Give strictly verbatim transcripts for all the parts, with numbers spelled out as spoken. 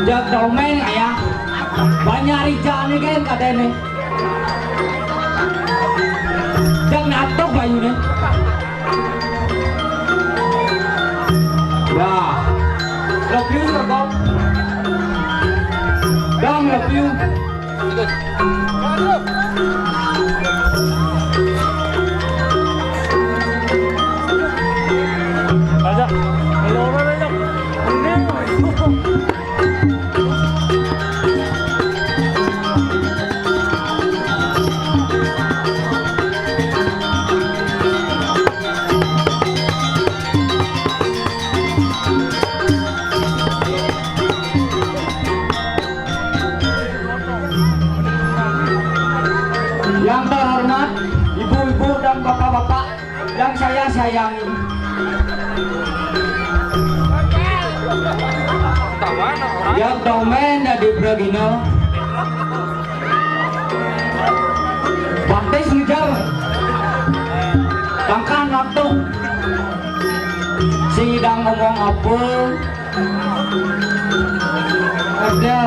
Jak domen aya. Banyak rijal nih kan kadene. Jak natok bayune. Dah. Love you, Kak. Dong, love you. Yang terhormat ibu-ibu dan bapak-bapak yang saya sayangi. Yang domen dari Bragina. Pantes ngejar. Tangkan waktu. Sidang ngomong apa? Ada.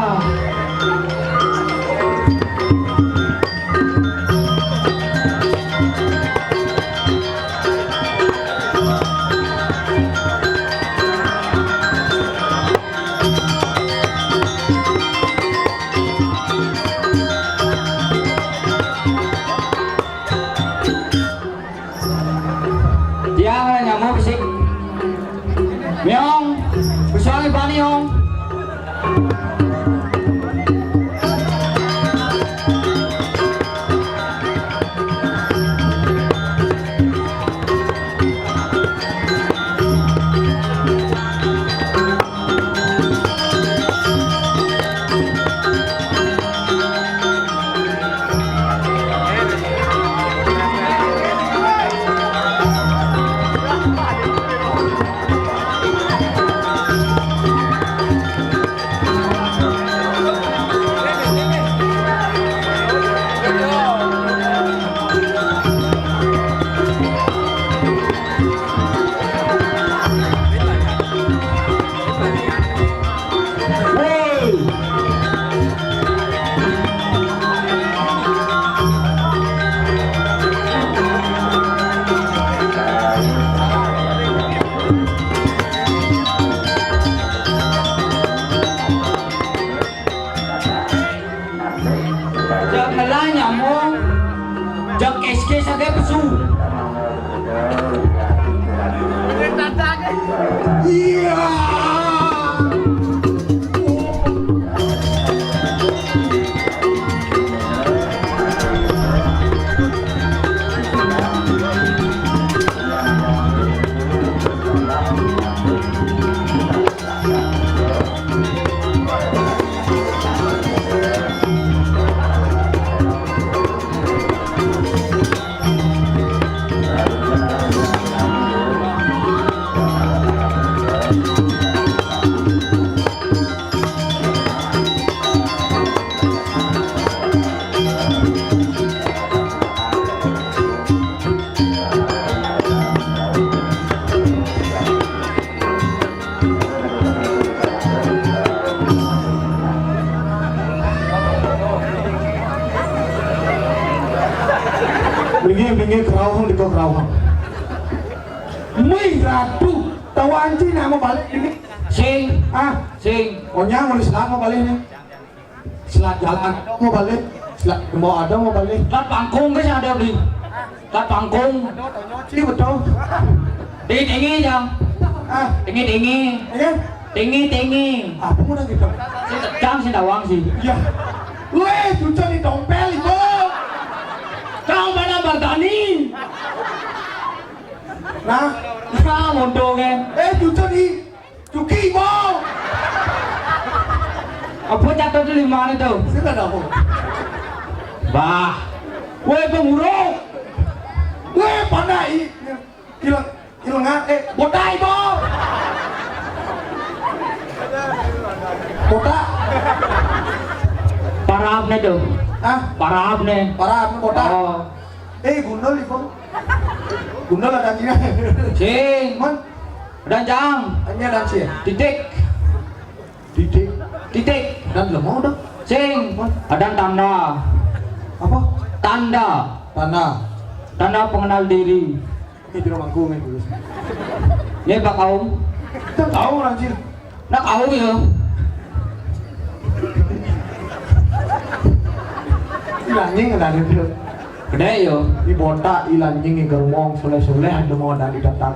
Tiang lah nyamuk sih. Miong, kecuali bani ong. Jangan lah nyamuk. Jak S K sagai pesu. Iya. Minggir, minggir, kerauhang, diko kerauhang. Mih, ratu, tahu anci nama balik ini. Sing. Ah, sing. Onyang mau selama balik ini. Selat jalan mau balik, selat mau ada mau balik. Kat pangkung ke ada beli. Kat pangkung. Iya betul. Tinggi tinggi jang. Ah, tinggi tinggi. Iya. Tinggi tinggi. Apa mau gitu? Si tejang si dawang sih. Iya. Weh, cucok di dompel itu. Kau mana Bardani? Nah, nah, mondongnya. Eh, cucok di Cuki, Bo. Apa catat di mana tuh? Sila dah, Bo. Bah. Weh, pengurung. Weh, pandai. Hilang, hilang, eh, botai, Bo. Botak. Parab nih tuh. Ah, parab nih. Parab, botak. Oh. Eh, gundul, Bo. Gundul ada dia. Sing. Man. Danjang. Hanya dan sih. Titik. Titik. Titik. Dan lemah dah. Sing. Ada tanda. Apa? Tanda. Tanda. Tanda pengenal diri. Ini di rumahku nih, Gus. Ini Pak Kaum. Kita tahu, anjir. Nak kau ya. Ilangnya nggak ada tuh. Gede ya. Di botak, ilangnya ngegermong, soleh-soleh, ada mau dari datang.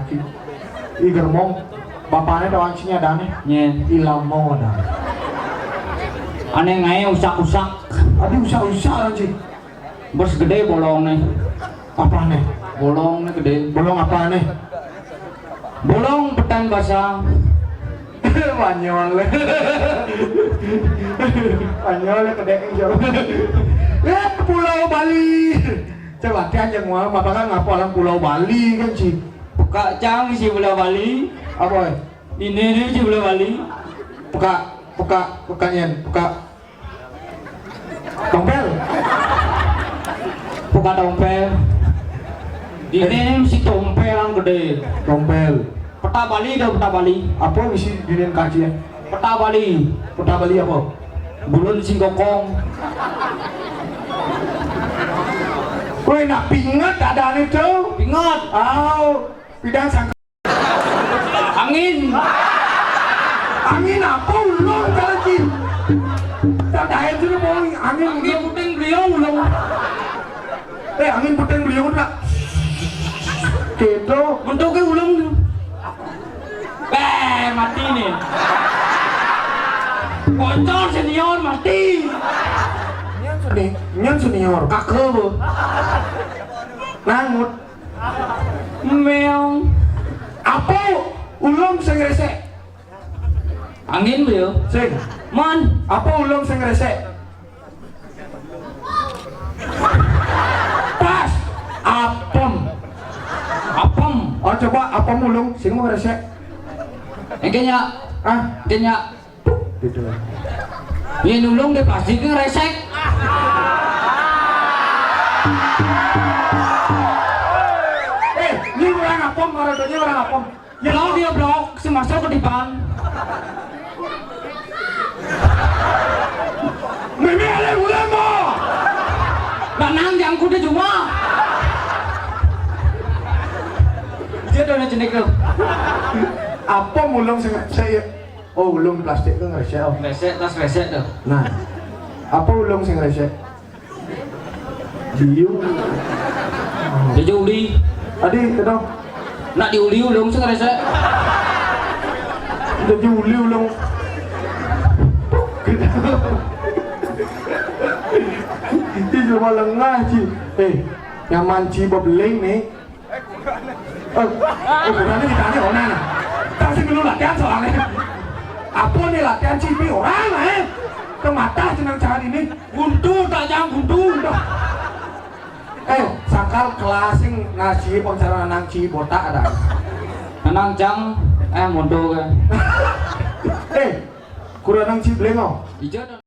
Iger mong, bapaknya doang sini ada nih. Nye. Ilang mong ada. Aneh ngae usak-usak. Aduh, usak-usak anjing. Bos gede bolong nih. Apa nih? Bolong nih gede. Bolong apa nih? Bolong petan basah. Spanyol. Spanyol ya gede jauh. Ya, Pulau Bali. Coba tiang yang mau apa kan ngapa orang Pulau Bali kan sih? Peka cang si bola Bali. Apa? Ini nih si bola Bali. Peka, peka, peka nyen, peka. Tompel. Peka tompel. Ini nih si tompel yang gede. Tompel. Peta Bali dah, peta Bali. Apa misi dinin kaji ya? Peta Bali. Peta Bali apa? Bulun singkokong. Woi, nak pingat ada nih tuh. Pingat. Au, bidang sangka. Angin. Angin apa ulung lagi? Tak ada itu mau angin. Angin puting beliung ulung. Eh, angin puting beliung tak. Gitu. Bentuknya ulung tuh. Eh, mati nih. Bocor senior mati. Nyan seni, nyan senior, kakek bu. Nangut. Meong. Apa ulung sing resek? Angin, Bro. Sing. Man. Apa ulung sing resek? Pas. Apem. Apem. Oh, coba apem ulung sing mau resek. Engkenya. Ah, engkenya. Gitu. Yen ulung dia pasti ke resek. Eh, ini orang apem, orang tuanya orang apem. Ya, blok dia blok, si Master ketiban. Mimi ada bulan mo. Nak nang jangku dia cuma. Dia udah jenik tuh. Apa mulung sing saya? Oh, ulung plastik tuh ngeresek. Oh. Resek, tas resek tuh. Nah, apa ulung sing resek? Diu. Dia uli. Adi, kenal? Nak diuli ulung sing resek. Dia diuli ulung. Ini cuma lengah, Ci. Eh, nyaman, Ci, bebeling nih. Eh, eh, berani ditanya orang. Tak sih dulu latihan soalnya. Apa nih latihan, Ci, pi orang, eh? Kemata senang cari ini. Buntu, tak jam buntu. Eh, sangkal kelas sing ngasih pengacara nang Ci botak ada. Nang jang, eh, mundur ke. Eh, kurang nang Ci belengong. Ijo.